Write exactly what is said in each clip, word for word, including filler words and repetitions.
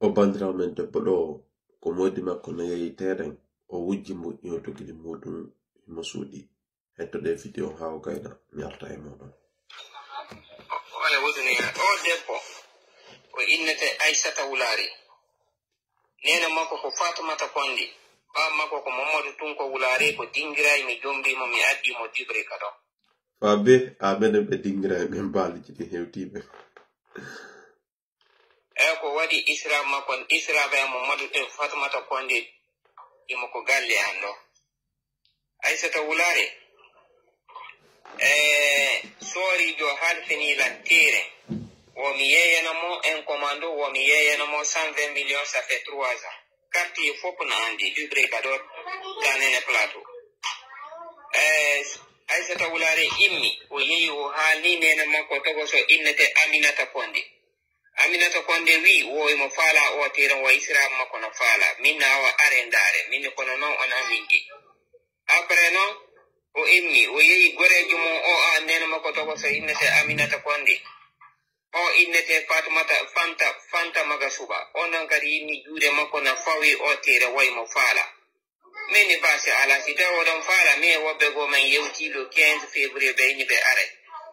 O banndiraawo men debbo ɗo, ko moodi makko no yehi teeren, o wujji mbuƴƴi o dogidi muuɗum, himo suuɗi. Hettoɗee video haa o gayna, mi arta e mooɗon. Wala wuduni o debbo, o innete Aissata Wulari. Neene makko ko Fatoumata Konde. Baaba makko ko Mamadou Tunko Wulari, ko dingiray mi jombi mo, mi addi mo dibre kado. Faa be, a menen ɓe dingiray men baaliji ɗi hewtiiɓe. E ko waɗi Isra makko, Isra ɓe mo Mamadou Te Fatoumata Konde, imo ko galle an ɗo. Aissata Wulare, e soorijo halfini lan teeren. Wo mi yeeyana mo en commando, wo mi yeeyana mo cent vingt millions, ça fait trois ans. Quartier fof no anndi, libre gador, tanene plateau. E Aissata Wulare immi, o yehi o haalni neene makko togoso innete Aminata Konde. Aminata Konde wi, wo imo faala o teeren, wa Isra makko no faala. Min na awa are ndaare, min kono non on amin gi. Après non, o immi, o yehi goreejo mum o, a neene makko togoso innete Aminata Konde. O innete Fatoumata, Fanta, Fanta Magasuba. On non kadi inni juuɗe makko na fawi o teere, wa imo faala. Min ni basi ala, si tawi oɗon faala, mi e woɓɓe goo men yewti le quinze février ɓe inni ɓe are.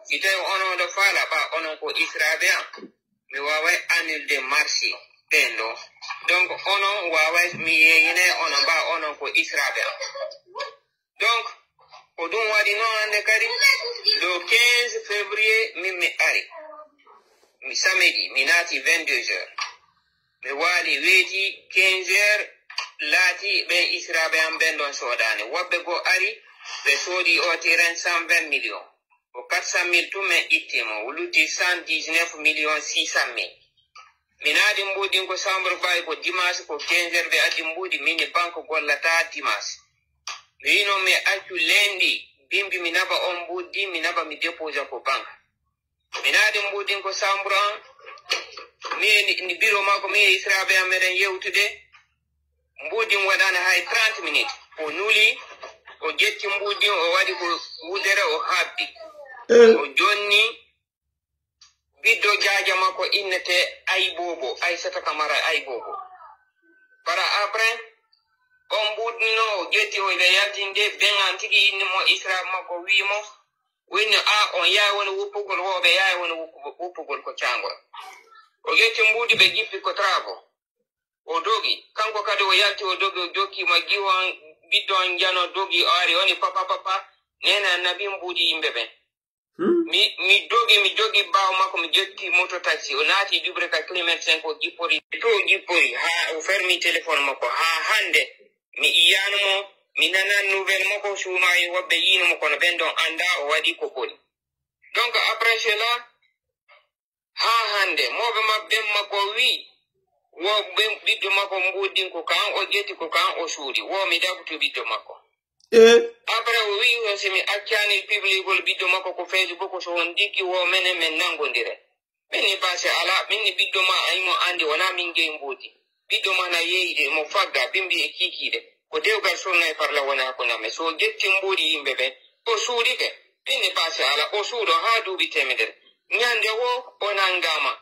Si tawi onon oɗon faala, ba onon ko Israɓe an, mi waaway annulde marche ɓen ɗo. Donc, onon waaway mi yeeyinay onon, ba onon ko Israɓe an. Donc, ko ɗum waɗi noon hannde kadi, le quinze février, min mi ari. Mi samedi, mi naati vingt-deux heures. Mi waali weeti quinze heures, laati ɓe Israɓe am ɓen ɗon soodaani. Woɓɓe goo ari, ɓe soodi o terrain cent vingt millions. Ko quatre cent mille tun men itti mo, o lutti cent dix-neuf millions six cent mille. Mi naati mbuuɗin ko chambre bayi ko dimanche, ko quinze heures ɓe addi mbuuɗi, min ni banque gollata dimanche. Mi wiino mi accu lundi, bimbi mi naɓa on mbuuɗi, mi naɓa mi déposa ko banque. Mi naati mbuuɗin ko chambre an, mi e ni, ni bureau makko, mi e Israɓe am meɗen yewtude. Mbuuɗin waɗaani hay trente minutes. O nuli, o ƴetti mbuuɗin, o waɗi ko wudere, o habbi. Eh. O jonni ɓiɗɗo jaaja makko innete Aybobo, Aissata Kamara Aybobo. Bara après, on mbuuɗin no o ƴetti, o ɓe yaltinde, ɓen an tigi inni mo Isra makko, wi mo, winno, a, on yaay woni wuppugol, wo ɓe yaay woni wuppu-, wuppugol ko caangol. O ƴetti mbuuɗi, ɓe jippi ko trabo. O dogi. Kanko kadi o yalti, o dogi, o jokki ma giwan, ɓiɗɗo an jano dogi, o ari, o ni, papa, papa, neene annabi mbuuɗi yimɓe ɓen. Hmm? Mi, mi dogi, mi jogi ɓaawo makko, mi ƴetti moto taxi. O naati dubre ka kilomètre cinq, o jippori. To o jippori, haa o fermi téléphone makko. Haa hannde, mi iyaano mo, mi nanan nouvelle makko, suumaa e woɓɓe yiino mo, kono ɓen ɗon annda o waɗi ko boni. Donc, après cela, haa hannde, mawɓe maɓɓe makko wi, wo ɓe ɓiɗɗo makko mbuuɗin ko kan, o ƴetti ko kan, o suuɗi. Wo mi ɗaɓɓtu ɓiɗɗo makko. Eh. Après, o wi, on si mi accani publigol ɓiɗɗo makko ko Facebook, so on diggi wo menen men nangondire. Min ni basi ala, min ni ɓiɗɗo ma a imo anndi, wona min jeyi mbuuɗi. Ɓiɗɗo ma na yeeyde, mo fagga, bimbi e kiikiiɗe. Ko dewgal sunna e farla woni hakkunde amen. So o ƴetti mbuuɗi yimɓe ɓen, o suuɗi ɓe. Min ni basi ala, o suuɗo haa duuɓi teemedere. Ñande wo, o nangama.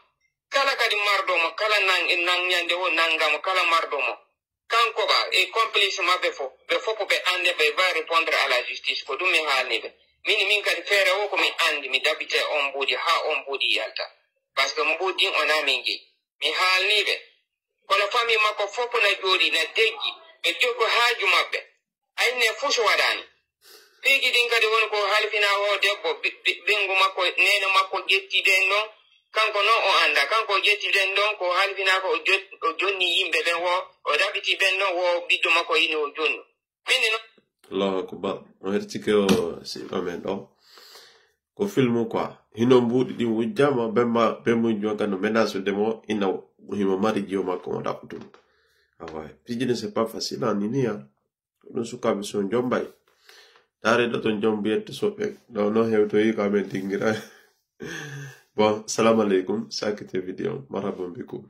Kala kadi marɗo mo, kala nan-, nan-, ñande wo nangama, kala marɗo mo. Kanko ba, e complice maɓɓe fof, ɓe fof ɓe annde, ɓe va répondre à la justice. Ko ɗum mi haalni ɓe. Min, min kadi feere o ko mi anndi, mi ɗaɓɓite on mbuuɗi haa on mbuuɗi yalta. Parce que mbuuɗi o na min jeyi. Mi haalni ɓe. Kono famille makko fof na jooɗi, na deggi. Ɓe joggo haaju maɓɓe. Ay, ne fuu so waɗaani. Piiji ɗin kadi woni ko halfina o debbo, bi-, bi-, ɓinngu makko, neene makko ƴetti ɗen ɗon. Kanko non o annda. Kanko o ƴetti ɗen ɗon, ko halfina ko o jot-, o jonni yimɓe ɓen wo, o ɗaɓɓiti ɓen ɗon wo ɓiɗɗo makko ini o jonni. Min non. Allahu akbar. On heɗtike o si amen ɗo. Ko filmu quoi. Hino mbuuɗi ɗin wujjama, ɓen ma, ɓen mo jonka no menace de mo, ina himo mari jiwo makko mo ɗaɓɓutuɗo. Awa, piiji ɗin c'est pas facile, hein, nini, hein. Ɗum sukaaɓe son jombay. Taare ɗo ton jom mbiyetto soɓɓe. Ɗo no hewtoyi ko amen dingira. Bon, salam aleykum. Sakite vidéo. Marhaban bikum.